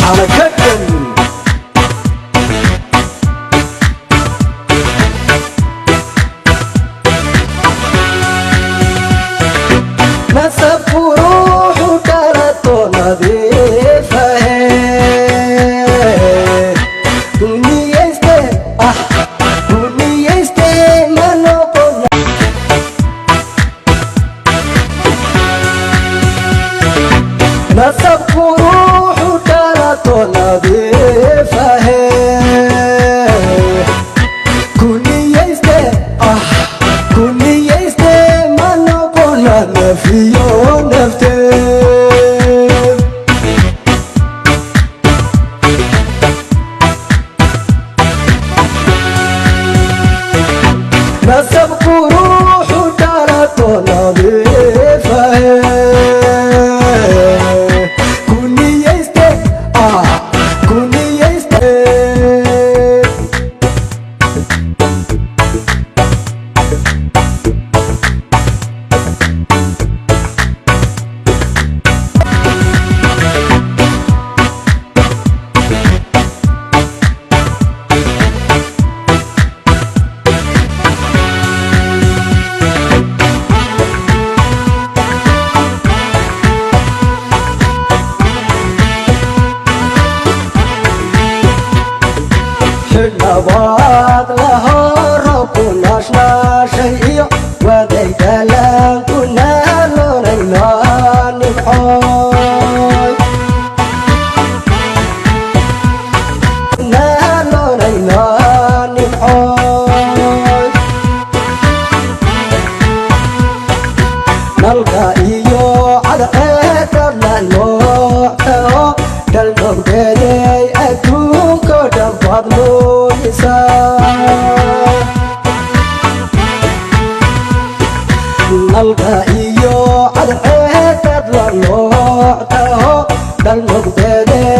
Xalakadan nasabku ruuxu dhalato nadiifahe, kuniyayste ah, kuniyayste ma noqon. Nasabku ruuxu dhalato nadiifahe, kuniyayste ah, kuniyayste ma noqona nafiyo nafte. Nasabku ruuxu dhalato nadiifahe, kuniyayste ah, kuniyayste. Xidhnabaad lahoro ku naashnaashay iyo wadaydalaan ku naalonaynaa nimcooy, naalonaynaa nimcooy. Nalka iyo cadceedadna nooctao dhalnogdeeday adduunko dhan baad nuugisaa. Nalka iyo cadceedad la nooctaho dhalnogdeeday.